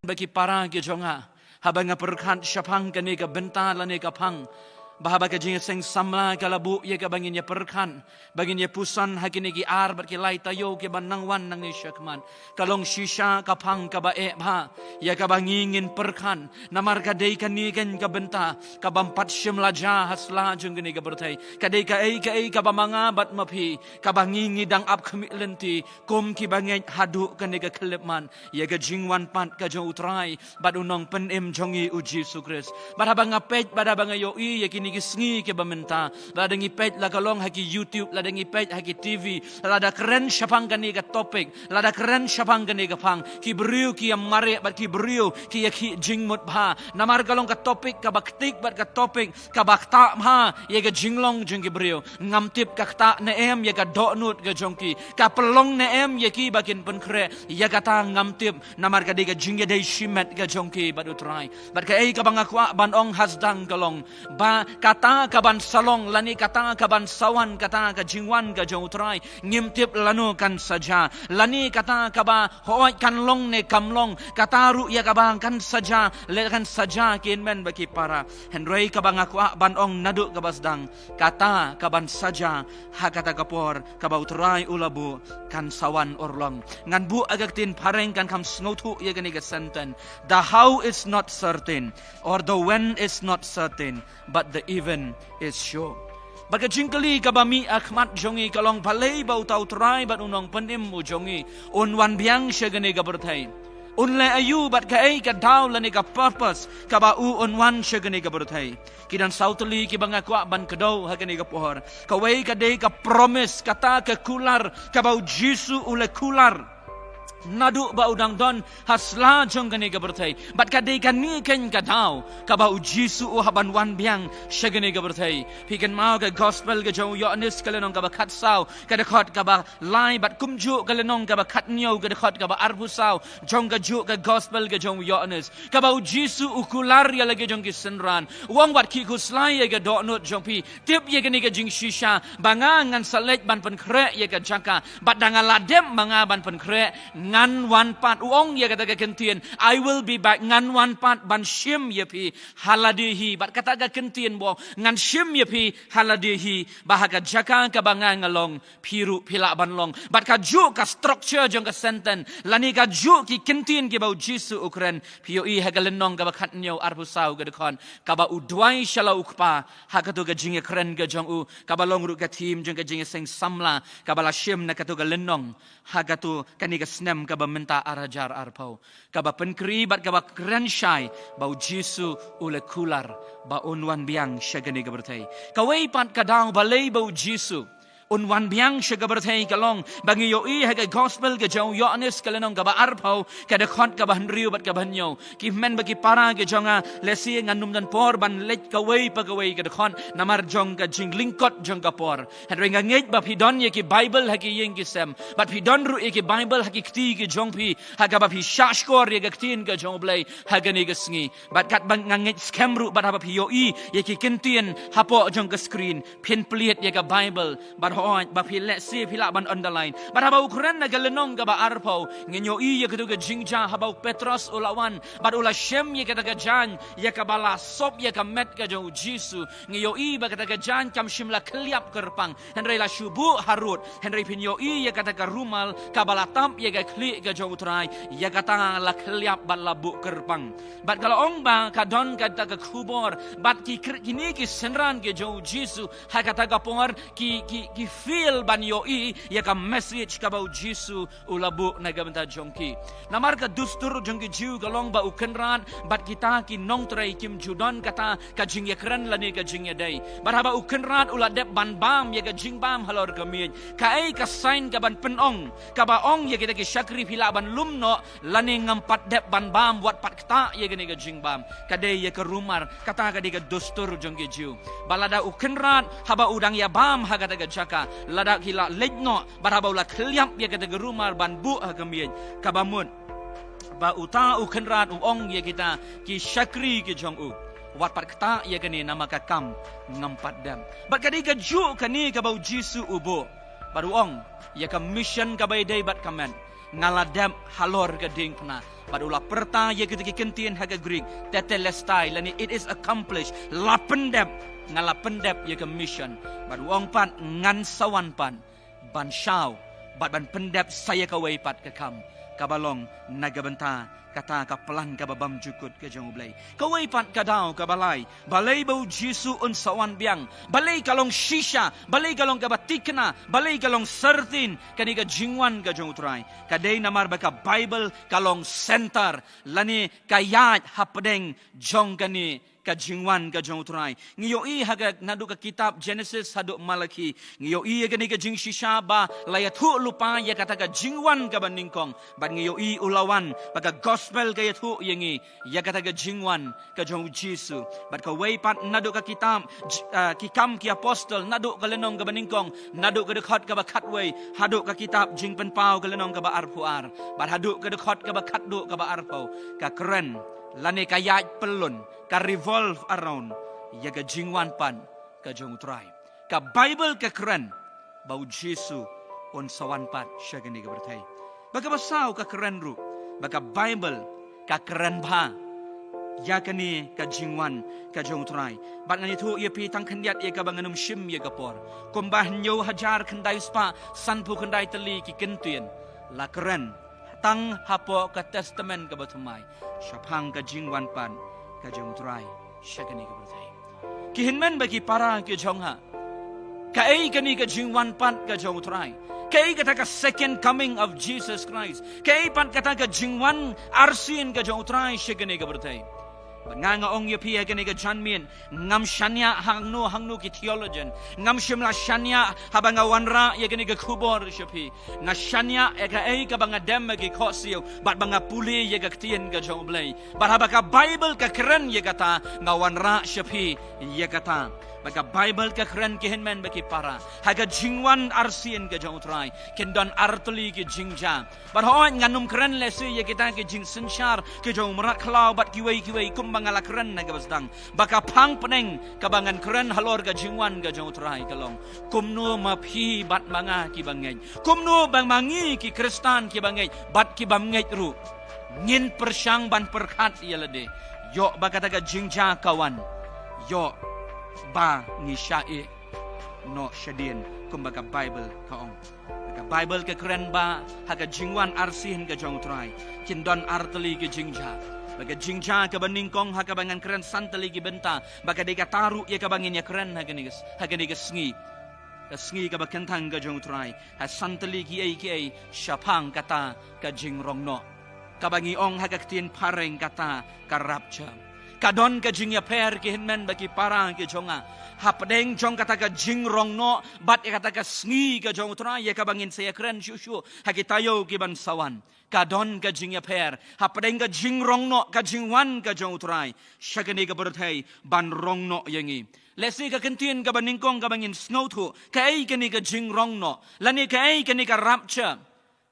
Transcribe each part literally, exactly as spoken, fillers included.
bad ki para ki jong nga, haba nga pyrkhat shaphang kane ka bynta lane ka phang, ba haba ka jingïaseng samla ka la buh ïa kaba ngin ïa pyrkhat, ba ngin ïa puson ha kine ki ar bad ki lai taïew kiba nang wan nangne shakhmat, ka long shisha ka phang kaba eh bha ïa kaba ngi ngin pyrkhat. Namar ka dei kane kein ka bynta kabym pat shym la jia ha sla jong kane ka pyrthei. Ka dei kaei kaei kaba ma nga bad ma phi, kaba ngi ngi dang ap khmih lynti kum kiba ngeit haduh kane ka khyllipmat ïa ka jingwan pat ka jong U Trai bad U Nongpynim jong ngi U Jisu Khrist. Bad haba nga peit, bad haba nga ïohi ïa kine ki sngi kiba mynta, lada ngi peit la ka long ha ki YouTube, lada ngi peit ha ki TV, lada kren shaphang kane ka topic, lada kren shaphang kane ka phang, ki briew ki ïa mareh bad ki briew ki ïa khih jingmut bha. Namar ka long ka topic kaba ktik bad ka topic kaba ktah bha ïa ka jinglong jong ki briew. Ngam tip ka ktah ne em ïa ka dohnud ka jong ki, ka pynlong ne em ïa ki ba kin pynkhreh, ïa kata ngam tip. Namar ka dei ka jingïadei shimet ka jong ki bad U Trai. Bad kaei kaba nga kwah ban ong ha sdang ka long ba kata kaban sa long lane kata kaban sa wan, kata ka jingwan ka jong U Trai, ngim tip lano kan sa jia, lane kata kaba hooid kan long ne kam long, kata ruh ïa kaba kan sa jia, lane kan sa jia, ki hynmen bad ki para. Hynrei kaba nga kwah ban ong naduh kaba sdang, kata kaban sa jia ha kata ka por kaba U Trai u la buh kan sa wan urlong. Ngan buh ha ka ktien phareng, kan kham sngewthuh ïa kane ka sentence. The how is not certain, or the when is not certain, but the even is sure. Bad ka jingkylli kaba mih ha khmat jong ngi ka long, balei ba uta U Trai bad U Nongpynim u jong ngi un wan biang sha kane ka pyrthei? Un leh aïu bad kaei ka daw lane ka purpose kaba u un wan sha kane ka pyrthei? Ki don saw tylli kiba nga kwah ban kdew ha kane ka por. Kawei ka dei ka promise, kata ka kular kaba U Jisu u la kular naduh ba u dang don ha sla jong kane ka pyrthei. Bad ka dei kane kein ka daw kaba U Jisu u hap ban wan biang sha kane ka pyrthei. Phi kynmaw ka gospel ka jong u Ïoannis ka lynnong kaba khatsaw, ka dkhot kaba lai, bad kumjuh ka lynnong kaba khathynñiew, ka dkhot kaba arphew saw jong kajuh ka gospel ka jong u Ïoannis, kaba U Jisu u kular ïa la ki jong ki synran. U ong, wat khih khuslai ïa ka dohnud jong phi. Tip ïa kane ka jingshisha, ba nga ngan sa leit ban pynkhreh ïa ka jaka. Bad da nga la dep ma nga ban pynkhreh, ngan wan pat. U ong ïa kata ka kyntien, "I will be back." Ngan wan pat ban shim ïa phi ha lade hi. Bad kata ka kyntien ba ngan shim ïa phi ha lade hi, ba ha ka jaka kaba nga nga long, phi ruh phi lah ban long. Bad kajuh ka structure jong ka sentence lane kajuh ki kyntien kiba U Jisu u kren, phi ïohi ha ka lynnong kaba khathynñiew, arphew saw, ka dkhot, kaba u duwai sha la u Kpa ha kato ka jingïakren ka jong u, kaba long ruh ka theme jong ka jingïaseng samla kaba la shim na kato ka lynnong ha kato kane ka snem kaba mynta, ar hajar arphew. Kaba pynkri bad kaba kren shai ba U Jisu u la kular ba un wan biang sha kane ka pyrthei. Kawei pat ka daw balei ba U Jisu un wan biang sha ka pyrthei ka long ba ngi ïohi ha ka gospel ka jong u Ïoannis ka lynnong kaba arphew, ka dkhot kaba hynriew bad kaba hynñiew. Ki hynmen bad ki para ki jong nga, lehse ngan ym don por ban leit kawei pa kawei ka dkhot namar jong ka jinglyngkot jong ka por. Hynrei nga ngeit ba phi don ïa ki Bible ha ki ïing ki sem, bad phi don ruh ïa ki Bible ha ki kti ki jong phi, ha kaba phi shahshkor ïa ka ktien ka jong U Blei ha kane ka sngi. Bad katba nga ngeit skhem ruh, bad haba phi ïohi ïa ki kyntien hapoh jong ka screen, phin plie ïa ka Bible, bad hooid ba phi lehse phi lah ban underline. Bad haba u kren na ka lynnong kaba arphew, ngin ïohi ïa kato ka jingjia haba u Petros u la wan bad u la shem ïa kata ka jaiñ ïa kaba la sop ïa ka met ka jong U Jisu. Ngi ïohi ba kata ka jaiñ kam shym la khylliap kyrpang, hynrei la shu buh harud. Hynrei phin ïohi ïa kata ka rumal kaba la tap ïa ka khlieh ka jong U Trai, ïa kata la khylliap bad la buh kyrpang. Bad ka la ong ba ka don kata ka khubor, bad ki kri-, kine ki synran ki jong U Jisu ha kata ka por ki, ki, ki fail ban ïohi ïa ka message kaba U Jisu u la buh na ka bynta jong ki. Namar ka dustur jong ki Jiw ka long ba u Kynrad bad kita ki nongtrei kim ju don kata ka jingïakren lane ka jingïadei. Bad haba u Kynrad u la dep ban bam ïa ka jingbam halor ka miej, kaei ka sign kaban pynong kaba ong ïa kita ki shakri, phi lah ban lum noh, lane ngam pat dep ban bam, wat pat ktah ïa kane ka jingbam? Ka dei ïa ka rumar, kata ka dei ka dustur jong ki Jiw. Ba lada u Kynrad haba u dang ïa bam ha kata ka jaka, lada ki la leit noh, bad haba u la khylliap ïa kata ka rumar ban buh ha ka miej, kaba mut ba uta u Kynrad u ong ïa kita ki shakri ki jong u, wat pat ktah ïa kane namar ka kam ngam pat dep. Bad ka dei kajuh kane kaba U Jisu u buh, bad u ong ïa ka mission kaba ïadei bad ka met. Nga la dep halor ka diengphna. Bad u la pyrta ïa kita ki kyntien ha ka Greek, tetelestai, lane it is accomplished. La pyndep, nga la pyndep ïa ka mission. Bad u ong pat ngan sa wan pat ban shaw bad ban pyndep sa ïa kawei pat ka kam kaba long na ka bynta kata ka plan kaba bymjukut ka jong U Blei. Kawei pat ka daw kaba lai, balei ba U Jisu un sa wan biang? Balei ka long shisha? Balei ka long kaba tikna? Balei ka long certain kane ka jingwan ka jong U Trai? Ka dei namar ba ka Bible ka long center lane ka ïaid hapdeng jong kane ka jingwan ka jong U Trai. Ngi ïohi ha ka, naduh ka kitab Genesis haduh Malaki, ngi ïohi ïa kane ka jingshisha ba la ïathuh lypa ïa kata ka jingwan kaba nyngkong. Bad ngi ïohi u la wan, ba ka gospel ka ïathuh ïa ngi ïa kata ka jingwan ka jong U Jisu. Bad kawei pat naduh ka kitab J-, ah, Ki Kam ki Apostol, naduh ka lynnong kaba nyngkong, naduh ka dkhot kaba khatwei haduh ka kitab Jingpynpaw ka lynnong kaba arphew ar, bad haduh ka dkhot kaba khatduh kaba arphew, ka kren lane ka ïaid pyllun, ka revolve around ïa ka jingwan pat ka jong U Trai. Ka Bible ka kren ba U Jisu un sa wan pat sha kane ka pyrthei. Bad kaba saw ka kren ruh ba ka Bible ka kren bha ïa kane ka jingwan ka jong U Trai. Bad ngan ïathuh ïa phi tang khyndiat ïa kaba ngan ym shim ïa ka por. Kumba hynñiew hajar khyndai spah sanphew khyndai tylli ki kyntien la kren tang hapoh ka Testament kaba thymmai shaphang ka jingwan pat ka jong U Trai sha kane ka pyrthei. Ki hynmen bad ki para ki jong nga, kaei kane ka jingwan pat ka jong U Trai? Kaei kata ka second coming of Jesus Christ? Kaei pat kata ka jingwan arsien ka jong U Trai sha kane ka pyrthei? Bad nga, nga ong ïa phi ha kane ka janmiet, ngam shaniah hangno hangno ki theologian. Ngam shym la shaniah haba nga wanrah ïa kane ka khubor sha phi. Nga shaniah ïa kaei kaba nga dem ha ki khohsiew bad ba nga pule ïa ka ktien ka jong U Blei. Bad haba ka Bible ka kren ïa kata, nga wanrah sha phi ïa kata. Bad ka Bible ka kren, ki hynmen bad ki para, ha ka jingwan arsien ka jong U Trai kin don artylli ki jingjia. Bad hooid, ngan ym kren lehse ïa kita ki jingsynshar ki jong u mrad khlaw bad kiwei kiwei kumba nga la kren ha kaba sdang. Bad ka phang pdeng kaba ngan kren halor ka jingwan ka jong U Trai ka long, kumno ma phi bad ma nga kiba ngeit? Kumno ba ma ngi ki Khristan kiba ngeit bad kibym ngeit ruh ngin pyrshang ban pyrkhat ïa lade? Ïoh ba kata ka jingjia ka wan, ïoh ba ngi shah ïeh noh shadien kumba ka Bible ka ong. Ka Bible ka kren ba ha ka jingwan arsien ka jong U Trai kin don artylli ki jingjia. Bad ka jingjia kaba nyngkong ha kaba ngan kren san tylli ki bynta, bad ka dei kata ruh ïa kaba ngin ïa kren ha kane ka, ha kane ka sngi, ka sngi kaba kyntang ka jong U Trai, ha san tylli kiei kiei shaphang kata ka jingrong noh, kaba ngi ong ha ka ktien phareng kata ka rapture. Ka don ka jingïapher, ki hynmen bad ki para ki jong nga, hapdeng jong kata ka jingrong noh bad ïa kata ka sngi ka jong U Trai ïa kaba ngin sa ïa kren shuh shuh ha ki taïew kiban sa wan. Ka don ka jingïapher hapdeng ka jingrong noh, ka jingwan ka jong U Trai sha kane ka pyrthei ban rong noh ïa ngi. Lehse ka kyntien kaba nyngkong kaba ngin sngewthuh, kaei kane ka jingrong noh lane kaei kane ka rapture?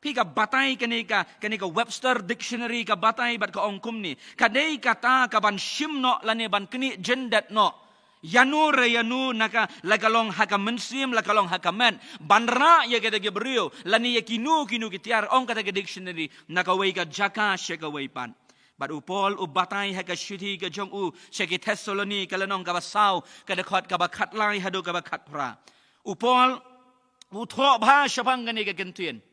Phi, ka batai kane ka, kane ka Webster Dictionary ka batai bad ka ong kumne: ka dei kata kaban shim noh lane ban knieh jyndet noh ïano re ïano, na ka, la ka long ha ka mynsiem, la ka long ha ka met, ban rah ïa kita ki briew lane ïa kino kino ki tiar, ong kata ka dictionary, na kawei ka jaka sha kawei pat. Bad u Paul u batai ha ka shithi ka jong u sha ki Thessaloni, ka lynnong kaba saw, ka dkhot kaba khatlai haduh kaba khatphra. U Paul u thoh bha shaphang kane ka kyntien.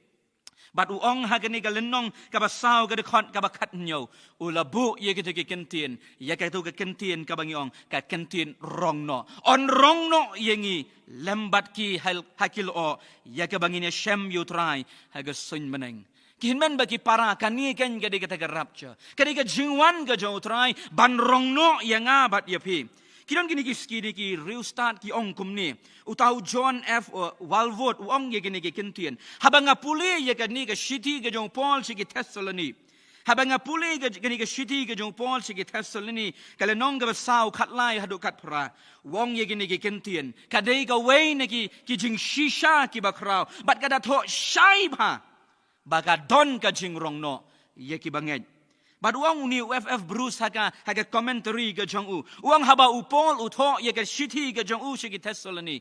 Bad u ong ha kane ka lynnong kaba saw, ka dkhot kaba khathynñiew, u la buh ïa kito ki kyntien, ïa kito ki kyntien kaba ngi ong ka kyntien rong noh. Un rong noh ïa ngi lem bad ki ha, ha ki lyoh ïa kaba ngin ïashem ïa U Trai ha ka suiñ bneng. Ki hynmen bad ki para, kane keiñ ka dei kata ka rapture, ka dei ka jingwan ka jong U Trai ban rong noh ïa nga bad ïa phi. Ki don kine ki, kine ki riewstad ki ong kumne. Uta u John F, uh, Walvoord u ong ïa kine ki kyntien. Haba nga pule ïa kane ka shithi ka jong u Paul sha ki Thessaloni. Haba nga pule ïa kane ka shithi ka jong u Paul sha ki Thessaloni, ka lynnong kaba saw, khatlai haduh khatphra, u ong ïa kine ki kyntien. Ka dei kawei na ki, ki jingshisha kiba khraw. Bad ka da thoh shai bha ba ka don ka jingrong noh ïa kiba ngeit. Bad u ong une u F F Bruce ha ka, ha ka commentary ka jong u, u ong haba u Paul u thoh ïa ka shithi ka jong u sha ki Thessaloni,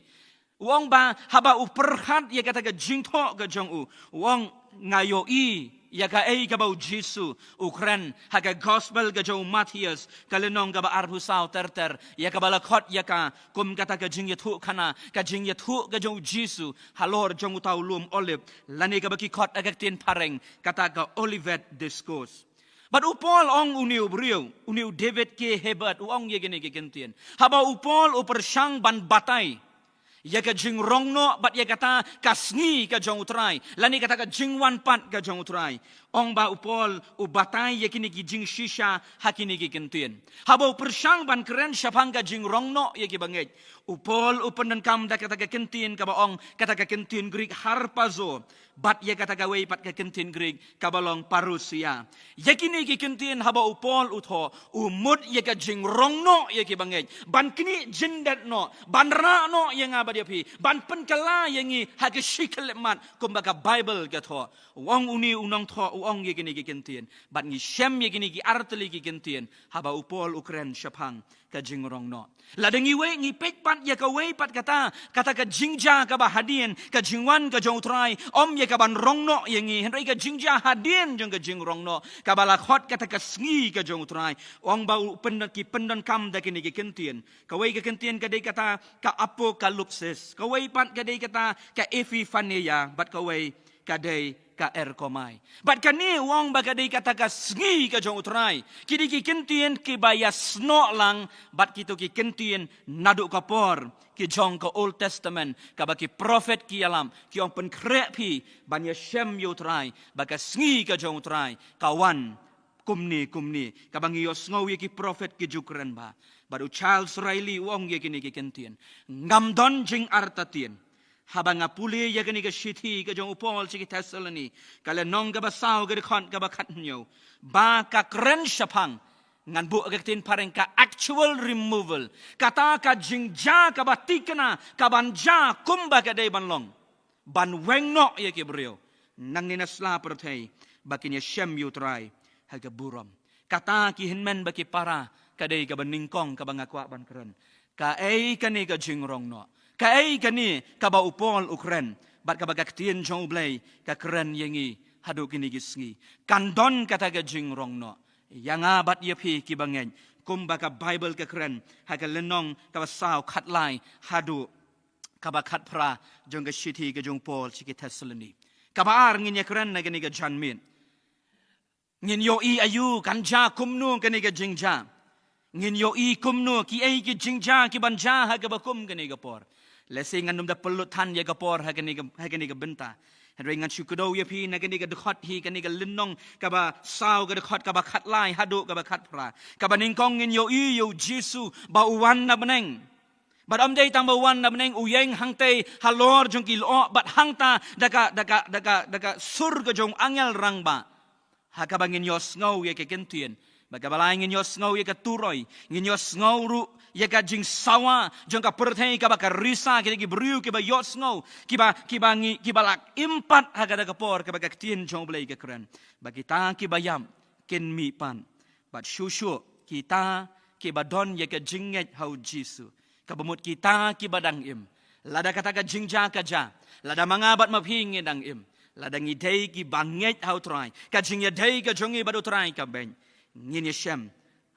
U ong ba haba u pyrkhat ïa kata ka jingthoh ka jong u, u ong, nga ïohi ïa kaei kaba u Jisu u kren ha ka gospel ka jong u Mathaios, ka lynnong kaba arphew saw ter ter, ïa kaba la khot ïa ka kum kata ka jingïathuhkhana, ka jingïathuh ka jong u Jisu halor jong uta u lum Olib, lane kaba ki khot ha ka ktien phareng kata ka Olivet Discourse. Bad u Paul ong, une u briew, une u David K. Hibbert, u ong ïa kine ki kyntien. Haba u Paul u pyrshang ban batai ïa ka jingrong noh bad ïa kata ka sngi ka jong u Trai, lane kata ka jingwan pat ka jong u Trai, ong ba u Paul u batai ïa kine ki jingshisha ha kine ki kyntien. Haba u pyrshang ban kren shaphang ka jingrong noh ïa ki bangeit, u Paul u pyndonkam da kata ka kyntien kaba ong, kata ka kyntien Greek harpazo, bad ïa kata kawei pat ka kyntien Greek kaba long parousia. Ïa kine ki kyntien haba u Paul u thoh, u mut ïa ka jingrong noh ïa ki bangeit, ban knieh jyndet noh, ban rah noh ïa nga bad ïa phi, ban pynkylla ïa ngi ha ka shi khyllipmat, kumba ka Baibl ka thoh. U ong une u nongthoh, u ong ïa kine ki kyntien. Bad ngi shem ïa kine ki artylli ki kyntien haba u Paul u kren shaphang ka jingrong noh. Lada ngi wei, ngi peit pat ïa kawei pat kata, kata ka jingjia kaba hadien ka jingwan ka jong u Trai, ym ïa kaban rong noh ïa ngi, hynrei ka jingjia hadien jong ka jingrong noh, kaba la khot kata ka sngi ka jong u Trai. U ong ba u pyndon, ki pyndonkam da kine ki kyntien. Kawei ka kyntien ka dei kata ka apokalupsis, kawei pat ka dei kata ka epiphaneia, bad kawei ka dei ka erchomai. Bad kane u ong ba ka dei kata ka sngi ka jong u Trai. Ki dei ki kyntien kiba ïasnoh lang bad kito ki kyntien naduh ka por ki jong ka Old Testament, kaba ki prophet ki ïalam, ki ong, pynkhreh phi ban ïashem ïa u Trai, ba ka sngi ka jong u Trai ka wan kumne kumne, kaba ngi ïohsngew ïa ki prophet ki ju kren bha. Bad u Charles Riley u ong ïa kine ki kyntien, ngam don jingartatien haba nga pule ïa kane ka shithi ka jong u Paul sha ki Thessaloni, ka lynnong kaba saw, ka dkhot kaba khathynñiew, ba ka kren shaphang, ngan buh ka ktien phareng, ka actual removal, kata ka jingjia kaba thikna, kaban jia kumba ka dei ban long, ban weng noh ïa ki briew nangne na sla pyrthei, ba kin ïashem ïa u Trai ha ka burom. Kata, ki hynmen bad ki para, ka dei kaba nyngkong kaba nga kwah ban kren. Kaei kane ka jingrong noh? Kaei kane kaba u Paul u kren, bad kaba ka ktien jong u Blei ka kren ïa ngi haduh kine ki sngi? Kan don kata ka jingrong noh ïa nga bad ïa phi ki bangeit, kumba ka Baibl ka kren ha ka lynnong kaba saw, khatlai haduh kaba khatphra jong ka shithi ka jong u Paul sha ki Thessaloni. Kaba ar, ngin ïakren na kane ka janmiet. Ngin ïohi aïu, kan jia kumno kane ka jingjia? Ngin ïohi kumno, kiei ki jingjia kiban jia ha kaba kum kane ka por? Lehse ngan ym da pynlut than ïa ka por ha kane ka, ha kane ka bynta. Hynrei ngan shu kdew ïa phi na kane ka dkhot hi, kane ka lynnong kaba saw, ka dkhot kaba khatlai haduh kaba khatphra. Kaba nyngkong, ngin ïohi ïa u Jisu ba u wan na bneng. Bad ym dei tang ba u wan na bneng, u ïeng hangtei halor jong ki lyoh, bad hangta da ka, da ka, da ka, da ka sur ka jong u angel rangbah. Ha kaba ngin ïohsngew ïa ka ktien. Bad kaba lai, ngin ïohsngew ïa ka turoi. Ngin ïohsngew ruh ïa ka jingsawa jong ka pyrthei kaba ka risa, kita ki briew kiba ïohsngew, kiba, kiba ngi, kiba la im pat ha kata ka por kaba ka ktien jong u Blei ka kren. Bad kita kiba ïap kin mih pat. Bad shuh shuh kita kiba don ïa ka jingngeit ha u Jisu, kaba mut kita kiba dang im. Lada kata ka jingjia ka jia, lada ma nga bad ma phi ngi dang im, lada ngi dei kiba ngeit ha u Trai, ka jingïadei ka jong ngi bad u Trai ka beit, ngin ïashem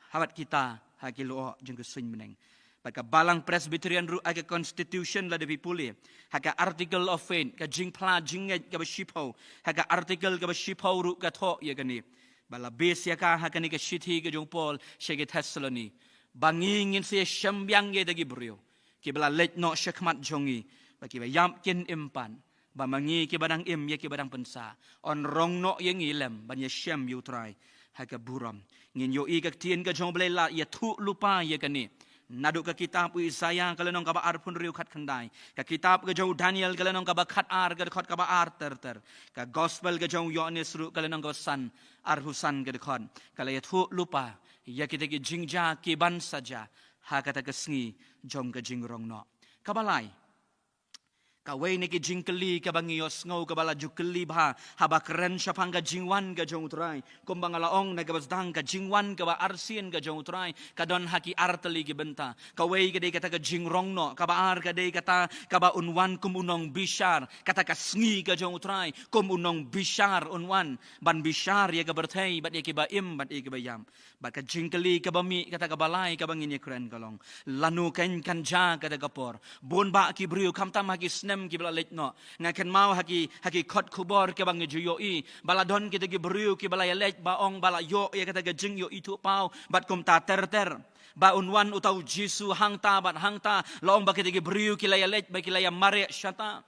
ha bad kita ha ki lyoh jong ka suiñ bneng. Bad ka Balang Presbyterian ruh ha ka Constitution, lada phi pule ha ka Article of Faith, ka jingphla jingngeit kaba shiphew, ha ka article kaba shiphew ruh ka thoh ïa kane, ba la base ïa ka ha kane ka shithi ka jong u Paul sha ki Thessaloni, ba ngi ngin sa ïashem biang ïa kita ki briew kiba la leit noh shakhmat jong ngi, ba kiba ïap kin im pat, ba ma ngi kiba dang im, ïa kiba dang pynsah, yn rong noh ïa ngi lem ban ïashem ïa u Trai ha ka burom. Ngin ïohi ka ktien ka jong u Blei la ïathuh lypa ïa kane naduh ka kitab u Isaïah, ka lynnong kaba arphew hynriew, khatkhyndai, ka kitab ka jong u Daniel, ka lynnong kaba khatar, ka dkhot kaba ar ter ter, ka gospel ka jong u Ïoannis ruh, ka lynnong kaba san, arphew san ka dkhot, ka la ïathuh lypa ïa kita ki jingjia kiban sa jia ha kata ka sngi jong ka jingrong noh. Kaba lai, Kawei na ki jingkylli kaba ngi ïohsngew kaba la ju kylli bha haba kren shaphang ka jingwan ka jong U Trai. Kumba nga la ong na kaba sdang, ka jingwan kaba arsien ka jong U Trai ka don ha ki artylli ki bynta. Kawei ka dei kata ka jingrong noh, kaba ar ka dei kata kaba un wan kum u nongbishar, kata ka sngi ka jong U Trai kum u nongbishar un wan ban bishar ïa ka pyrthei bad ïa kiba im bad ïa kiba ïap. Bad ka jingkylli kaba mih, kata kaba lai kaba ngin ïa kren ka long, lano kan kan jia kata ka por? Bun bah ki briew, khamtam ha ki snem kiba la leit noh, nga kynmaw ha ki, ha ki khot khubor kiba ngi ju ïohi ba la don kita ki briew kiba la ïaleit ba ong ba la ïoh ïa kata ka jingïohi thuh paw bad kumta ter ter. Ba un wan uta U Jisu hangta bad hangta, la ong ba kita ki briew ki la ïaleit ba ki la ïa mareh shata.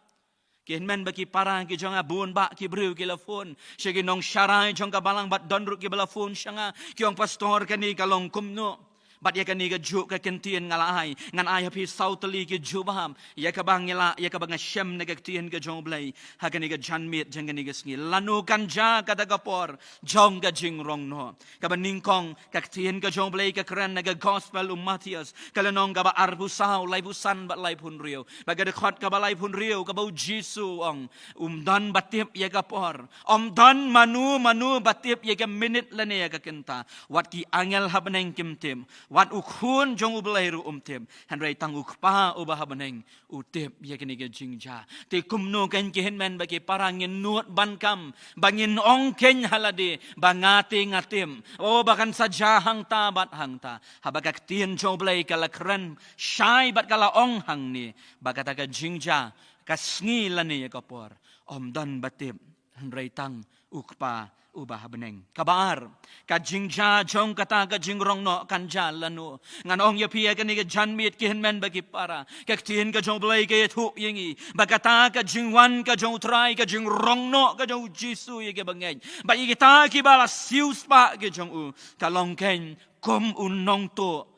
Ki hynmen bad ki para ki jong nga, bun bah ki briew ki la phone sha ki nongsharai jong ka balang bad don ruh kiba la phone sha nga, ki ong, Pastor, kane ka long kumno? Bad ïa kane kajuh ka ktien nga la ai, ngan ai ha phi saw tylli ki jubab ïa kaba ngi la, ïa kaba nga shem na ka ktien ka jong U Blei ha kane ka janmiet jong kane ka sngi. Lano kan jia kata ka por jong ka jingrong noh? Kaba nyngkong, ka ktien ka jong U Blei ka kren na ka Gospel u Mathaios, ka lynnong kaba arphew saw, laiphew san bad laiphew hynriew. Bad ka dkhot kaba laiphew hynriew, kaba U Jisu u ong, ym don ba tip ïa ka por, ym don mano mano ba tip ïa ka minit lane ïa ka kynta. Wat ki angel ha bneng kim tip, wat U Khun jong U Blei ruh um tip, hynrei tang U Kpa uba ha bneng u tip ïa kane ka jingjia. Te kumno kan, ki hynmen bad ki para, ngin nud ban kam ba ngin ong kan ha lade ba nga te nga tip, oh, ba kan sa jia hangta bad hangta, haba ka ktien jong U Blei ka la kren shai bad ka la ong hangne ba kata ka jingjia, ka sngi lane ïa ka por, ym don ba tip, hynrei tang U Kpa uba ha bneng. Kaba ar, ka jingjia jong kata ka jingrong noh kan jia lano? Ngan ong ïa phi ha kane ka janmiet, ki hynmen bad ki para, ka ktien ka jong U Blei ka ïathuh ïa ngi ba kata ka jingwan ka jong U Trai, ka jingrong noh ka jong U Jisu ïa kiba ngeit bad ïa kita kiba la siewspah ki jong u, ka long kan kum u nongtuh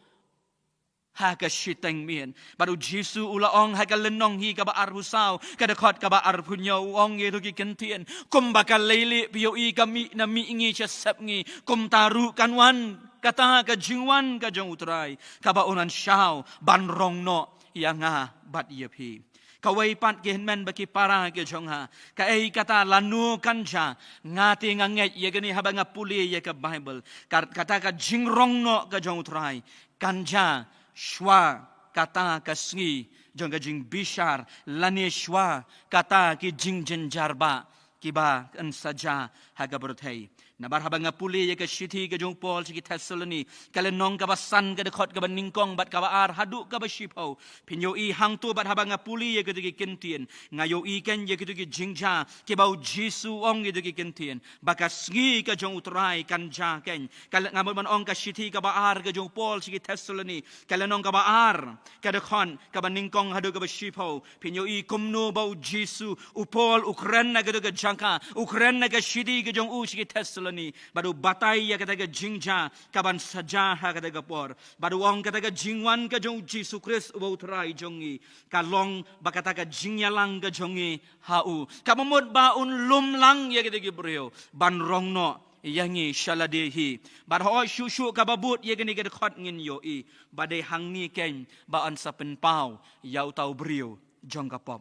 ha ka shiteng miet. Bad U Jisu u la ong ha ka lynnong hi kaba arphew saw, ka dkhot kaba arphew hynñiew, u ong ïa kito ki ktien, kumba ka leilieh phi ïohi ka mih na mihngi sha sepngi, kumta ruh kan wan kata ka jingwan ka jong U Trai, kaba un wan shaw ban rong noh ïa nga bad ïa phi. Kawei pat, ki hynmen bad ki para ki jong nga, kaei kata, lano kan jia? Nga te nga ngeit ïa kane haba nga pule ïa ka Baibl. Ka, kata ka jingrong noh ka jong U Trai kan jia shuwa kata ka sngi jong ka jingbishar lane shuwa kata ki jingjynjar bah kiba kan sa jia ha ka pyrthei. Namar haba nga pule ïa ka shithi ka jong u Paul sha ki Thessaloni, ka lynnong kaba san, ka dkhot kaba nyngkong bad kaba ar haduh kaba shiphew, phin ïohi hangto, bad haba nga pule ïa kito ki ktien, nga ïohi kan ïa kito ki jingjia kiba U Jisu u ong ïa kito ki ktien ba ka sngi ka jong U Trai kan jia kan. Ka la, nga mut ban ong, ka shithi kaba ar ka jong u Paul sha ki Thessaloni, ka lynnong kaba ar, ka dkhot kaba nyngkong haduh kaba shiphew, phin ïohi kumno ba U Jisu, u Paul u kren na kata ka jaka, u kren na ka shithi ka jong u sha ki Thessaloni, bad u batai ïa kata ka jingjia kaban sa jia ha kata ka por. Bad u ong, kata ka jingwan ka jong U Jisu Khrist uba U Trai jong ngi, ka long ba kata ka jingïalang ka jong ngi ha u, kaba mut ba un lum lang ïa kita ki briew ban rong noh ïa ngi sha lade hi. Bad hooid, shuh shuh kaba bud ïa kane ka dkhot ngin ïohi ba dei hangne kan ba yn sa pynpaw ïa uta u briew jong ka pop.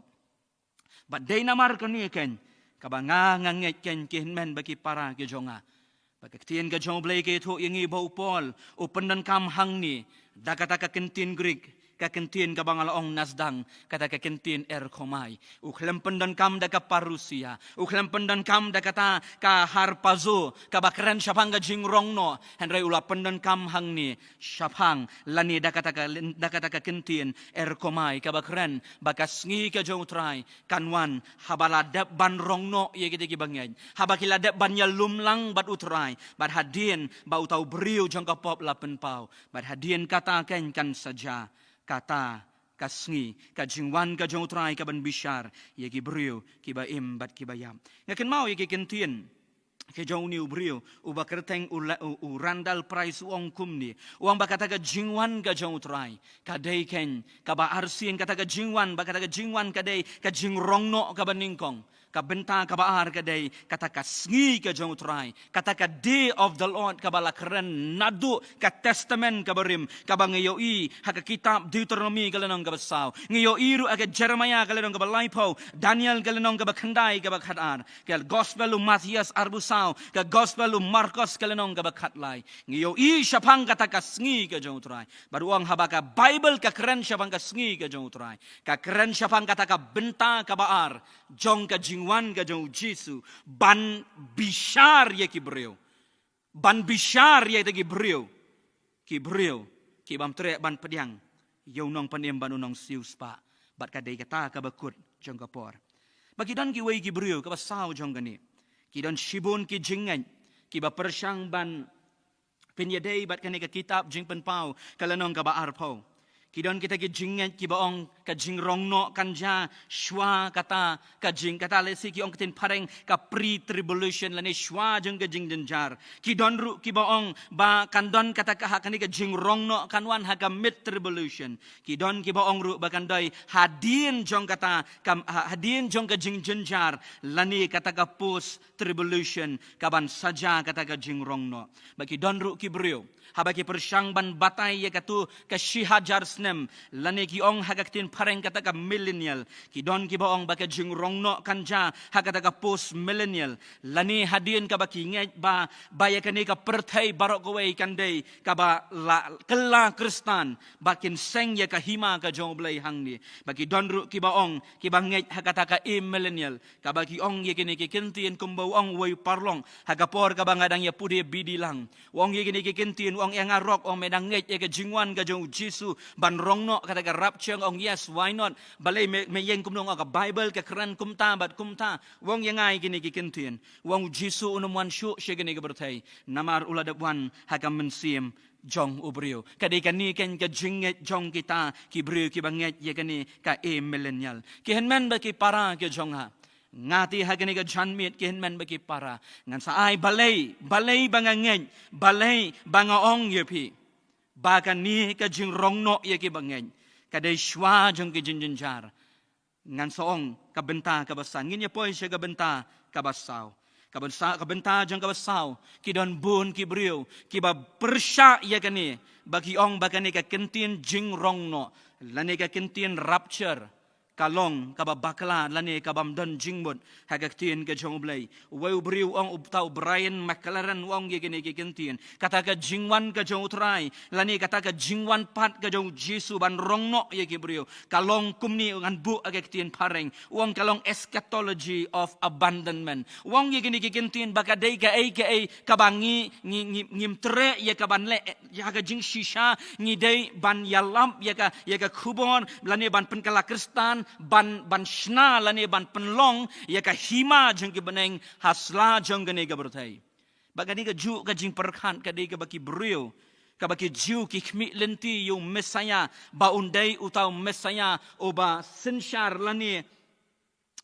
Bad dei namar kane kan kaba nga, nga ngeit kan, ki hynmen bad ki para ki jong nga, ba ka ktien ka jong U Blei ka ïathuh ïa ngi ba u Paul u pyndonkam hangne da kata ka kyntien Greek, ka kyntien kaba nga la ong na sdang, kata ka kyntien erchomai. U khlem pyndonkam da ka parousia, u khlem pyndonkam da kata ka harpazo kaba kren shaphang ka jingrong noh, hynrei u la pyndonkam hangne shaphang lane da kata ka, da kata ka kyntien erchomai, kaba kren ba ka sngi ka jong U Trai kan wan haba la dep ban rong noh ïa kita kiba ngeit, haba ki la dep ban ïalum lang bad U Trai, bad hadien ba uta u briew jong ka pop la pynpaw, bad hadien kata kan, kan sa jia kata ka sngi, ka jingwan ka jong U Trai kaban bishar ïa ki briew kiba im bad kiba ïap. Nga kynmaw ïa ki kyntien ka jong une u briew uba kyrteng u la, u, u Randall Price, u ong kumne, u ong ba kata ka jingwan ka jong U Trai ka dei kan kaba arsien, kata ka jingwan, ba kata ka jingwan ka dei ka jingrong noh kaba nyngkong, Ka bynta kaba ar ka dei kata ka sngi ka jong U Trai, kata ka day of the Lord kaba la kren naduh ka Testament kaba rim, kaba ngi ïohi ha ka kitab Deuteronomi ka lynnong kaba saw. Ngi ïohi ruh ha ka Jeremiah ka lynnong kaba laiphew, Daniel ka lynnong kaba khyndai, kaba khatar, ka Gospel u Matthias arphew saw, ka Gospel u Markos ka lynnong kaba khatlai. Ngi ïohi shaphang kata ka sngi ka jong U Trai. Bad u ong haba ka Bible ka kren shaphang ka sngi ka jong U Trai, ka kren shaphang kata ka bynta kaba ar jong ka jingwan ka jong U Jisu ban bishar ïa ki briew. Ban bishar ïa kita ki briew. Ki briew ki bym treh ban pdiang ïa u Nongpynim bad u Nongsiewspah. Bad ka dei kata kaba kut jong ka por. Ba ki don kiwei ki briew, kaba saw jong kane. Ki don shibun ki jingngeit kiba pyrshang ban pynïadei bad kane ka kitab Jingpynpaw ka lynnong kaba arphew. Ki don kita ki jingngeit kiba ong ka jingrong noh kan jia shuwa kata ka jing, kata lehse ki ong ka ktien phareng ka pre-tribulation lane shuwa jong ka jingjynjar. Ki don ruh kiba ong ba kan don kata ka, ha kane ka jingrong noh kan wan ha ka mid-tribulation. Ki don kiba ong ruh ba kan dei hadien jong kata ka, ha-, hadien jong ka jingjynjar lane kata ka post tribulation, kaban sa jia kata ka jingrong noh. Ba ki don ruh ki briew, haba ki pyrshang ban batai ïa katu ka shi hajar snem, lane ki ong ha ka ktien phareng kata ka millennial. Ki don kiba ong ba ka jingrong noh kan jia ha kata ka post millennial, lane hadien kaba ki ngeit ba, ba ïa kane ka pyrthei baroh kawei kan dei kaba la kylla Khristan, ba kin seng ïa ka hima ka jong U Blei hangne. Ba ki don ruh kiba ong, kiba ngeit ha kata ka amillennial, kaba ki ong ïa kine ki ktien kumba u ong uwei u paralok ha ka por kaba nga dang ïa pule bidi lang. U ong ïa kine ki ktien, u ong ïa nga ruh, u ong me dang ngeit ïa ka jingwan ka jong U Jisu ban rong noh, kata ka rapture, u ong yes, why not? Balei me, me ïeng kumno, u ong ka Bible ka kren kumta bad kumta. U ong ïa nga ïa kine ki ktien. U ong U Jisu un ym wan shuh sha kane ka pyrthei, namar u la dep wan ha ka mynsiem jong u briew. Ka dei kane keiñ ka jingngeit jong kita ki briew kiba ngeit ïa kane ka amillennial. Ki hynmen bad ki para ki jong nga, nga te ha kane ka janmiet, ki hynmen bad ki para, ngan sa ai balei, balei ba nga ngeit, balei ba nga ong ïa phi ba kane ka jingrong noh ïa kiba ngeit ka dei shuwa jong ka jingjynjar. Ngan sa ong ka bynta kaba san. Ngin ïa poi sha ka bynta kaba saw. Ka bynta, ka bynta jong kaba saw, ki don bun ki briew kiba pyrshah ïa kane, ba ki ong ba kane ka ktien jingrong noh lane ka ktien rapture ka long kaba bakla lane ka bym don jingmut ha ka ktien ka jong U Blei. Uwei u briew u ong, uta u Brian McLaren, u ong ïa kine ki ktien, kata ka jingwan ka jong U Trai lane kata ka jingwan pat ka jong U Jisu ban rong noh ïa ki briew, ka long kumne, ngan buh ha ka ktien phareng, u ong ka long eschatology of abandonment. U ong ïa kine ki ktien ba ka dei kaei kaei kaba ngi, ngi, ngi, ngim treh ïa kaban leh, ïa ka jingshisha, ngi dei ban ïalap ïa ka, ïa ka khubor lane ban pynkylla Khristan, ban, ban shna lane ban pynlong ïa ka hima jong ki bneng ha sla jong kane ka pyrthei. Ba kane ka juh ka jingpyrkhat ka dei kaba ki briew, kaba ki Jiw ki khmih lynti ïa u Messiah, ba un dei uta u Messiah uba synshar lane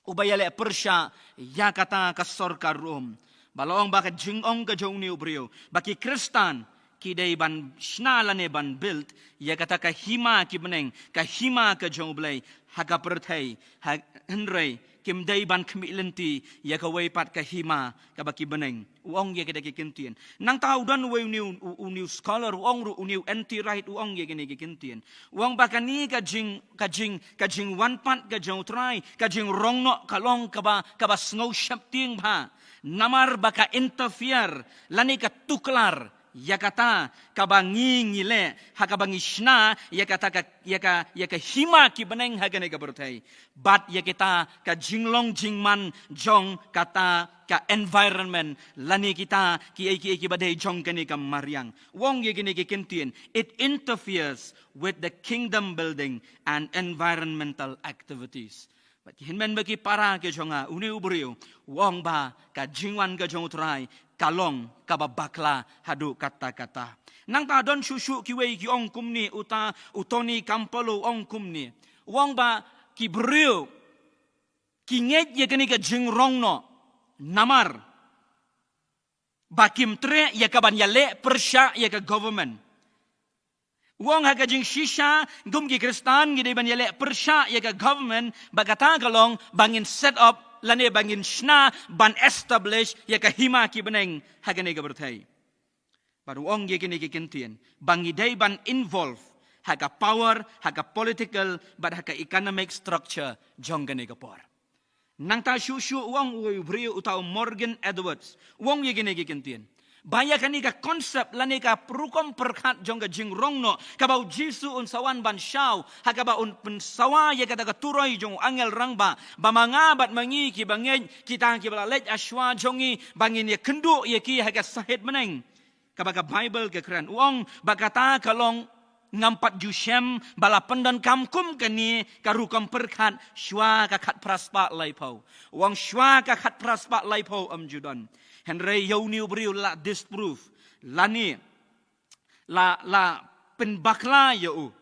uba ïaleh pyrshah ïa kata ka sorkar Rom. Ba la ong ba ka jingong ka jong une u briew ba ki Khristan ki dei ban shna lane ban build ïa kata ka hima ki bneng, ka hima ka jong U Blei ha ka pyrthei, ha, hynrei kim dei ban khmih lynti ïa kawei pat ka hima kaba ki bneng. U ong ïa kita ki ktien. Nangta u don uwei u new, u, u new scholar, u ong ruh, u new N T Wright, u ong ïa kine ki ktien. U ong ba kane ka jing, ka jing, ka jingwan pat ka jong U Trai, ka jingrong noh ka long kaba, kaba sngew sheptieng bha. Namar ba ka interfere lane ka tuklar ïa kata kaba ngi ngi leh, ha kaba ngi shna ïa kata ka, ïa ka, ïa ka hima ki bneng ha kane ka pyrthei. Bad ïa kita ka jinglong jingman jong kata ka environment lane kita kiei kiei kiba dei jong kane ka mariang. U ong ïa kine ki ktien, it interferes with the kingdom building and environmental activities. Bad ki hynmen bad ki para ki jong nga, une u briew u ong ba ka jingwan ka jong U Trai ka long kaba bakla haduh katta katta. Nangta don shuh shuh kiwei ki ong kumne, uta u Tony Campolo u ong kumne. U ong ba ki briew ki ngeit ïa kane ka jingrong noh namar ba kim treh ïa kaban ïaleh pyrshah ïa ka government. U ong ha ka jingshisha, kum ki Khristan ngi dei ban ïaleh pyrshah ïa ka government, ba kata ka long ba ngin set up lane ba ngin shna ban establish ïa ka hima ki bneng ha kane ka pyrthei. Bad u ong ïa kine ki kyntien ba ngi dei ban involve ha ka power, ha ka political bad ha ka economic structure jong kane ka por. Nangta shuh shuh u ong uwei u briew uta u Morgan Edwards, u ong ïa kine ki kyntien ba ïa kane ka concept lane ka rukom pyrkhat jong ka jingrong noh kaba u Jisu un sa wan ban shaw, ha kaba un pynsawa ïa kata ka turoi jong u angel rangbah, ba ma nga bad ma ngi kiba ngeit, kita kiba la leit ha shuwa jong ngi, ba ngin ïakynduh ïa ki ha ka sahit bneng. Kaba ka Baibl ka kren, u ong ba kata ka long, ngam pat ju shem ba la pyndonkam kum kane ka rukom pyrkhat shuwa ka khatphra spah laiphew. U ong shuwa ka khatphra spah laiphew ym ju don. Hynrei ïa une u briew la disprove, lane la, la pynbakla ïa u,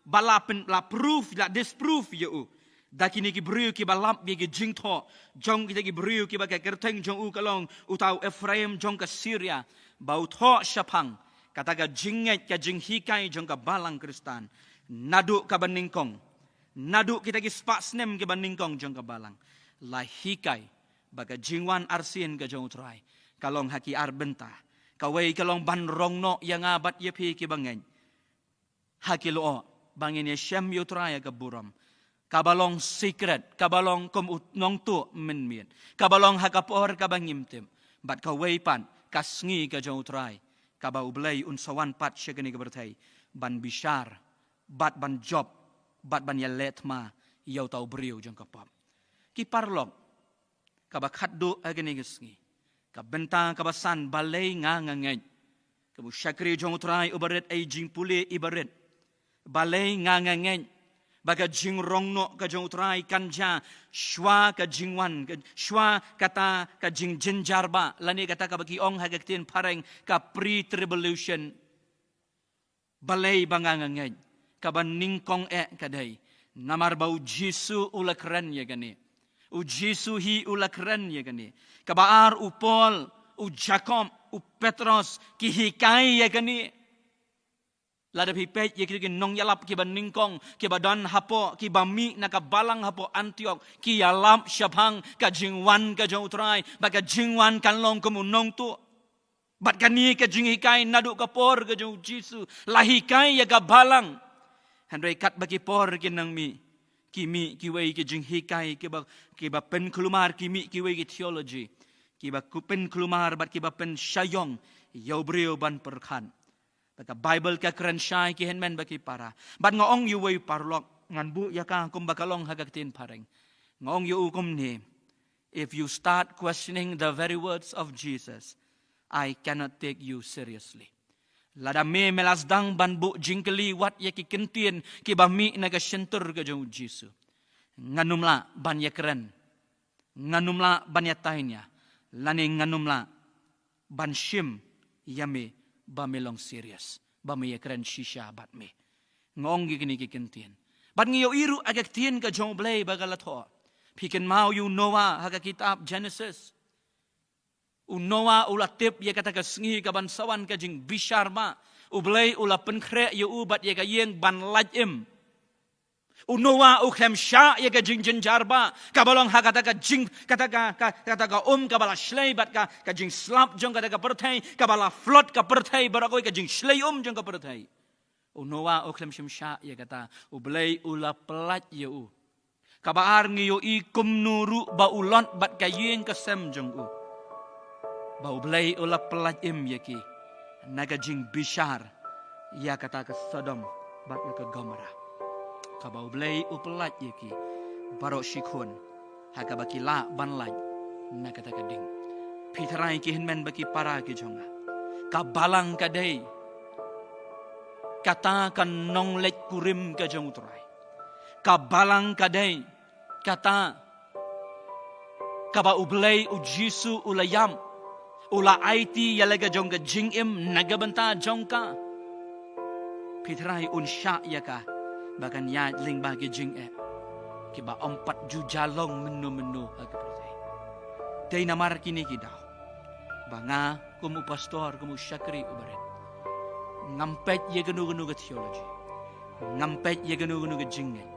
ba la pyn, la prove, la disprove ïa u da kine ki briew kiba lap ïa ki jingthoh jong kita ki briew kiba ka kyrteng jong u ka long uta u Ephraim jong ka Syria, ba u thoh shaphang kata ka jingngeit, ka jinghikai jong ka balang Khristan naduh kaba nyngkong, naduh kita ki spah snem kiba nyngkong jong ka balang. La hikai ba ka jingwan arsien ka jong u Trai ka long ha ki ar bynta. Kawei ka long ban rong noh ïa nga bad ïa phi kiba ngeit ha ki lyoh, ba ngin ïashem ïa u Trai ha ka burom, kaba long secret, kaba long kum u nongtuh mynmiet, kaba long ha ka por kaba ngim tip. Bad kawei pat ka sngi ka jong u Trai, kaba U Blei un sa wan pat sha kane ka pyrthei ban bishar bad ban jop bad ban ïaleh thma ïa uta u briew jong ka pop. Ki paralok, kaba khatduh ha kane ka sngi, ka bynta kaba san, balei nga nga ngeit? Ka ba u shakri jong u Trai uba rit, ai jingpule iba rit, balei nga nga ngeit ba ka jingrong noh ka jong u Trai kan jia shuwa ka jingwan, ka, shuwa kata ka jingjynjar ba, lane kata kaba ki ong ha ka ktien phareng ka pre-tribulation? Balei ba nga nga ngeit? Kaba nyngkong eh ka dei namar ba u Jisu u la kren ïa kane. U Jisu hi u la kren ïa kane. Kaba ar, u Paul, u Jakob, u Petros ki hikai ïa kane. Lada phi peit ïa ki, ki nongïalap kiba nyngkong kiba don hapoh, kiba mih na ka balang hapoh Antiok, ki ïalap shaphang ka jingwan ka jong u Trai, ba ka jingwan kan long kum u nongtuh. Bad kane ka jinghikai naduh ka por ka jong u Jisu la hikai ïa ka balang. Hynrei katba ki por ki nang mih, ki mih kiwei ki jinghikai kiba, kiba pynkulmar, ki mih kiwei ki theology kiba ku pynkulmar bad kiba pynshah ïong ïa u briew ban pyrkhat. Ba ka Baibl ka kren shai, ki hynmen bad ki para. Bad nga ong ïa uwei u paralok, ngan buh ïa ka kumba ka long ha ka ktien phareng. Nga ong ïa u kumne: "If you start questioning the very words of Jesus, I cannot take you seriously." Lada me me la sdang ban buh jingkylli wat ïa ki kyntien kiba mih na ka shyntur ka jong u Jisu, ngan ym lah ban ïakren, ngan ym lah ban ïatai nia, lane ngan ym lah ban shim ïa me ba me long serious, ba me ïakren shisha bad me. Nga ong ïa kine ki kyntien. Bad ngi ïohi ruh ha ka ktien ka jong U Blei ba ka la thoh. Phi kynmaw ïa u Noah ha ka kitab Genesis? U Noah u la tip ïa kata ka sngi kaban sa wan ka jingbishar ba. U Blei u la pynkhreh ïa u bad ïa ka ïing ban lait im. U Noah u khlem shah ïa ka jingjynjar ba kaba long ha kata ka jing, kata ka, ka, kata ka um kaba la shlei bad ka, ka jingslap jong kata ka pyrthei, kaba la flood ka pyrthei, baroh kawei ka jingshlei um jong ka pyrthei. U Noah u khlem shym shah ïa kata. U Blei u la pyllait ïa u. Kaba ar, ngi ïohi kumno ruh ba u Lot bad ka ïing ka sem jong u, ba U Blei u la pyllait im ïa ki na ka jingbishar ïa kata ka Sodom bad ïa ka Gomorrah. Kaba U Blei u pyllait ïa ki baroh shi khun ha kaba ki lah ban lait na kata ka ding. Phi trai, ki hynmen bad ki para ki jong nga, ka balang ka dei kata ka nongleit kurim ka jong U Trai. Ka balang ka dei kata kaba U Blei, u Jisu u la ïap, u la aiti ïa la ka jong ka jingim na ka bynta jong ka. Phi trai, un shah ïa ka ba kan ïaid lyngba ki jingeh kiba ym pat ju jia long mynno mynno ha ka pyrthei. Dei namar kine ki daw ba nga kum u pastor, kum u shakri uba rit, ngam peit ïa kano kano ka theology, ngam peit ïa kano kano ka jingngeit.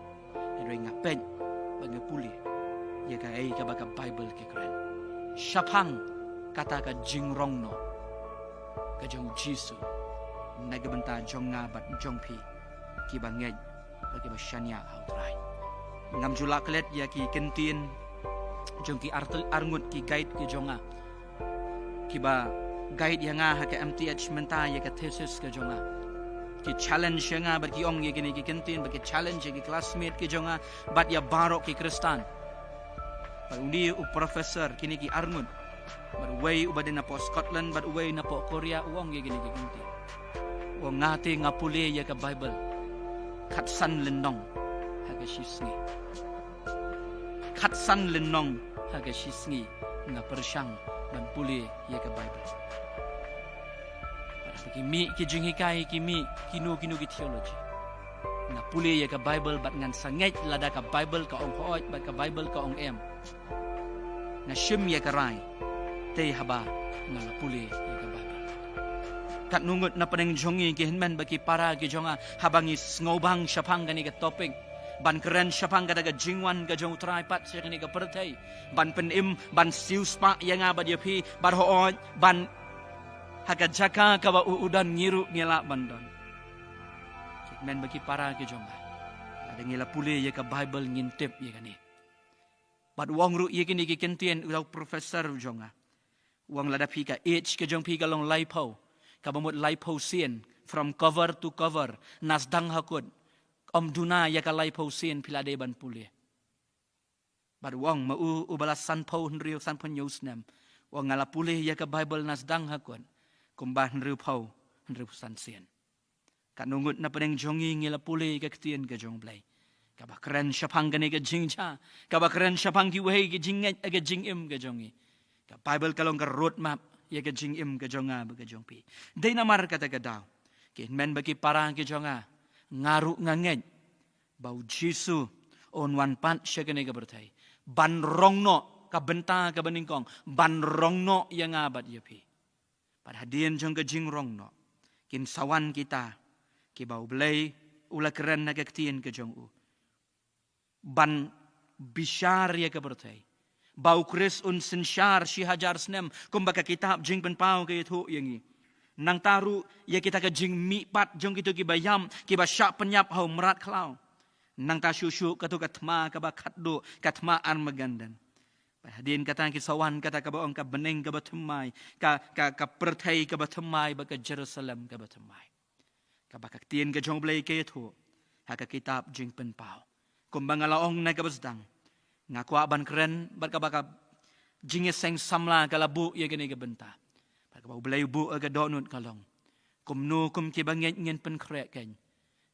Hynrei nga peit bad nga pule ïa kaei kaba ka Baibl ka kren shaphang kata ka jingrong noh ka jong u Jisu na ka bynta jong nga bad jong phi kiba ngeit bad kiba shaniah ha u Trai. Ngam ju lah klet ïa ki kyntien jong ki artel arngut ki guide ki jong nga kiba guide ïa nga ha ka M T H mynta ïa ka thesis ka jong nga. Ki challenge ïa nga bad ki ong ïa kine ki kyntien bad ki challenge ïa ki classmate ki jong nga bad ïa baroh ki Khristan. Bad undi u professor kine ki arngut bad uwei uba dei napoh Scotland bad uwei napoh Korea u ong ïa kine ki kyntien. U ong nga te nga pule ïa ka Baibl khatsan lynnong ha ka shisngi. Khatsan lynnong ha ka shisngi nga pyrshang ban pule ïa ka Baibl. Bad haba ki mih ki jinghikai ki mih kino kino ki theology, nga pule ïa ka Baibl bad ngan sa ngeit lada ka Baibl ka ong hooid bad ka Baibl ka ong em. Nga shim ïa ka rai te haba nga la pule ïa ka Baibl. Katno ngut na pdeng jong ngi ki hynmen bad ki para ki jong nga haba ngi sngewbang shaphang kane ka topic ban kren shaphang kata ka jingwan ka jong u Trai pat sha kane ka pyrthei ban pynim ban siewspah ïa nga bad ïa phi bad hooid ban ha ka jaka kaba u u don ngi ruh ngi lah ban don. Ki hynmen bad ki para ki jong nga, lada ngi la pule ïa ka Baibl ngin tip ïa kane. Bad u ong ruh ïa kine ki kyntien u dei u professor u jong nga. U ong lada phi ka age ka jong phi ka long laiphew, kaba mut laiphew sien, from cover to cover, na sdang ha kut, ym duna ïa ka laiphew sien phi la dei ban pule. Bad u ong ma u uba la sanphew hynriew sanphew hynñiew snem, u ong nga la pule ïa ka Baibl na sdang ha kut kumba hynriewphew hynriewphew san sien. Katno ngut na pdeng jong ngi ngi la pule ka ktien ka jong u Blei kaba kren shaphang kane ka jingjia, kaba kren shaphang kiwei ki jingngeit, ka jingim ka jong ngi. Ka Baibl ka long ka road map ïa ka jingim ka jong nga bad ka jong phi. Dei namar kata ka daw, ki hynmen bad ki para ki jong nga, nga ruh nga ngeit ba u Jisu un wan pat sha kane ka pyrthei ban rong noh ka bynta kaba nyngkong, ban rong noh ïa nga bad ïa phi. Bad hadien jong ka jingrong noh kin sa wan kita kiba u Blei u la kren na ka ktien ka jong u ban bishar ïa ka pyrthei, ba u Khrist un synshar shi hajar snem kumba ka kitab Jingpynpaw ka ïathuh ïa ngi. Nangta ruh ïa kita ka jingmihpat jong kito kiba ïam, kiba shah pynïap ha u mrad khlaw. Nangta shuh shuh kato ka thma kaba khatduh, ka thma Armageddon. Bad hadien kata ki sa wan kata kaba ong ka bneng kaba thymmai, ka, ka, ka pyrthei kaba thymmai bad ka Jerusalem kaba thymmai, kaba ka ktien ka jong u Blei ka ïathuh ha ka kitab Jingpynpaw. Kumba nga la ong na kaba sdang, nga kwah ban kren bad kaba ka jingïaseng samla ka la buh ïa kane ka bynta. Bad kaba u Blei u buh ha ka dohnud ka long, kumno kum kiba ngeit ngin pynkhreh kein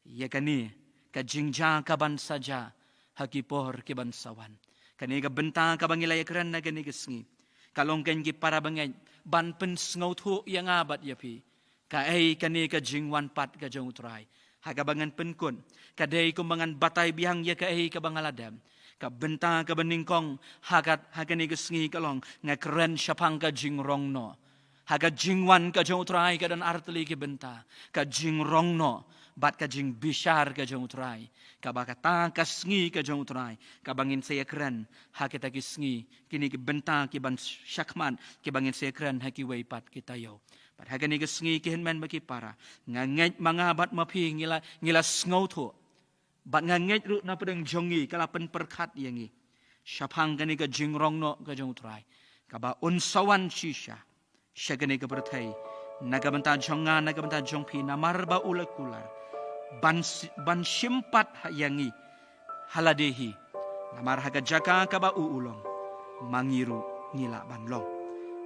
ïa kane ka jingjia kaban sa jia ha ki por kiban sa wan. Kane ka bynta kaba ngi la ïakren na kane ka sngi ka long kein ki para bangeit ban pynsngewthuh ïa nga bad ïa phi kaei kane ka jingwan pat ka jong u Trai. Ha kaba ngan pynkut, ka dei kumba ngan batai biang ïa kaei kaba nga la dep. Ka bynta kaba nyngkong ha ka, ha kane ka sngi ka long nga kren shaphang ka jingrong noh. Ha ka jingwan ka jong u Trai ka don artylli ki bynta, ka jingrong noh bad ka jingbishar ka jong u Trai. Kaba kata ka sngi ka jong u Trai kaba ngin sa ïakren ha kita ki sngi, kine ki bynta kiban shakhmat kiba ngin sa ïakren ha kiwei pat ki taïew. Bad ha kane ka sngi ki hynmen bad ki para, nga ngeit ma nga bad ma phi ngi la, ngi la sngewthuh. Bad nga ngeit ruh na pdeng jong ngi ka la pynpyrkhat ïa ngi shaphang kane ka jingrong noh ka jong u Trai kaba un sa wan shisha sha kane ka pyrthei na ka bynta jong nga, na ka bynta jong phi, namar ba u la kular ban si-, ban shim pat ha ïa ngi ha lade hi. Namar ha ka jaka kaba u u long, ma ngi ruh ngi lah ban long.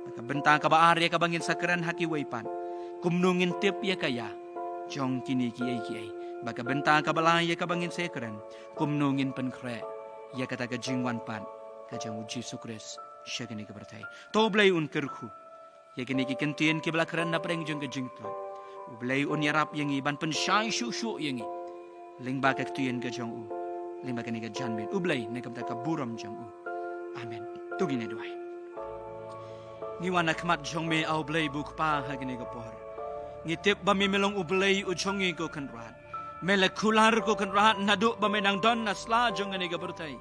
Bad ka bynta kaba ar ïa kaba ngin sa kren ha kiwei pat, kumno ngin tip ïa ka ïa jong kine kiei kiei. Bad ka bynta kaba lai ïa kaba ngin sa ïakren, kumno ngin pynkhreh ïa kata ka jingwan pat ka jong u Jisu Khrist sha kane ka pyrthei. To u Blei un kyrkhu ïa kine ki kyntien kiba la kren na pdeng jong ka jingtlot. U Blei un ïarap ïa ngi ban pynshai shuh shuh ïa ngi lyngba ka ktien ka jong u, lyngba kane ka janmiet. U Blei na ka bynta ka burom jong u. Amen. To ngin ïa duwai. Ngi wan ha khmat jong me, A U Blei ba u Kpa, ha kane ka por. Ngi tip ba me, me long U Blei u jong ngi, ko Kynrad. Me la kular, ko Kynrad, naduh ba me nang don na sla jong kane ka pyrthei.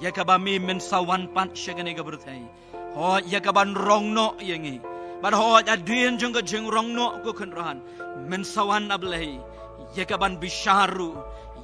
ïa kaba me men sa wan pat sha kane ka pyrthei. Hooid, ïa kaban rong noh ïa ngi. Bad hooid, hadien jong ka jingrong noh, ko Kynrad, men sa wan, A Blei, ïa kaban bishar ruh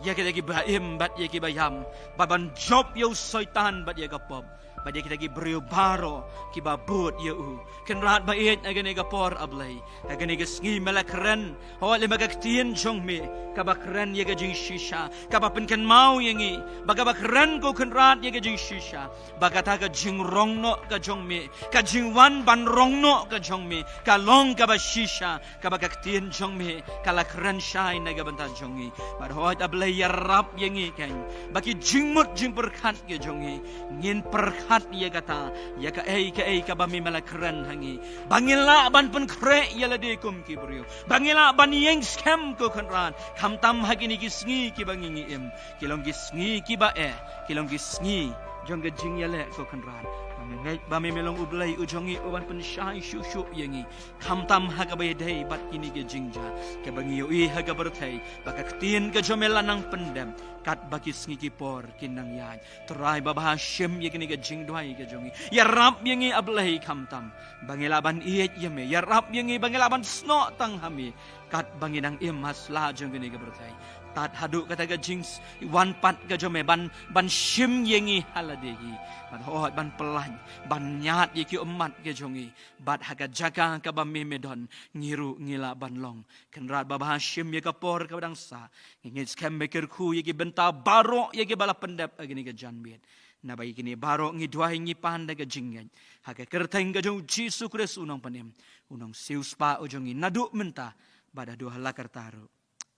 ïa kita kiba im bad ïa kiba ïam, bad ban jop ïa u Soitan bad ïa ka pop, bad ïa kita ki briew baroh kiba bud ïa u. Kynrad ba ïeit, ha kane ka por, A Blei, ha kane ka sngi me la kren, hooid, lem bad ka ktien jong me kaba kren ïa ka jingshisha, kaba pynkynmaw ïa ngi ba kaba kren, ko Kynrad, ïa ka jingshisha, ba kata ka jingrong noh ka jong me, ka jingwan ban rong noh ka jong me, ka long kaba shisha, kaba ka ktien jong me ka la kren shai na ka bynta jong ngi. Bad hooid, A Blei, ïarap ïa ngi, keiñ, ba ki jingmut jingpyrkhat ki jong ngi, ngin pyrkhat ïa kata, ïa kaei kaei kaba me me la kren ha ngi, ba ngin lah ban pynkhreh ïa lade kum ki briew, ba ngin lah ban ïeng skhem, ko Kynrad, khamtam ha kine ki sngi kiba ngi ngi im, ki long ki sngi kiba eh, ki long ki sngi jong ka jingïaleh, ko Kynrad. Ba ngi ngeit ba me me long U Blei u jong ngi, uban pynshai shuh shuh ïa ngi, khamtam ha kaba ïadei bad kine ki jingjia kiba ngi ïohi ha ka pyrthei, ba ka ktien ka jong me la nang pyndep katba ki sngi ki por kin nang ïaid. Trai babha, shim ïa kane ka jingduwai ka jong ngi, ïarap ïa ngi, A Blei, khamtam ba ngi lah ban ïeit ïa me, ïarap ïa ngi ba ngi lah ban snoh tang ha me katba ngi nang im ha sla jong kane ka pyrthei, tad haduh kata ka jingwan pat ka jong me ban, ban shim ïa ngi ha lade hi, bad hooid, ban pyllait, ban ñiad ïa ki ummat ki jong ngi, bad ha ka jaka kaba me me don, ngi ruh ngi lah ban long. Kynrad babha, shim ïa ka por kaba dang sah. Ngi ngeit skhem me kyrkhu ïa ki bynta baroh ïa kiba la pyndep ha kane ka janmiet. Naba ïa kine baroh ngi duwai ngi pan da ka jingngeit ha ka kyrteng ka jong U Jisu Khrist, U Nongpynim, U Nongsiewspah u jong ngi, naduh mynta bad haduh hala karta ruh.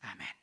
Amen.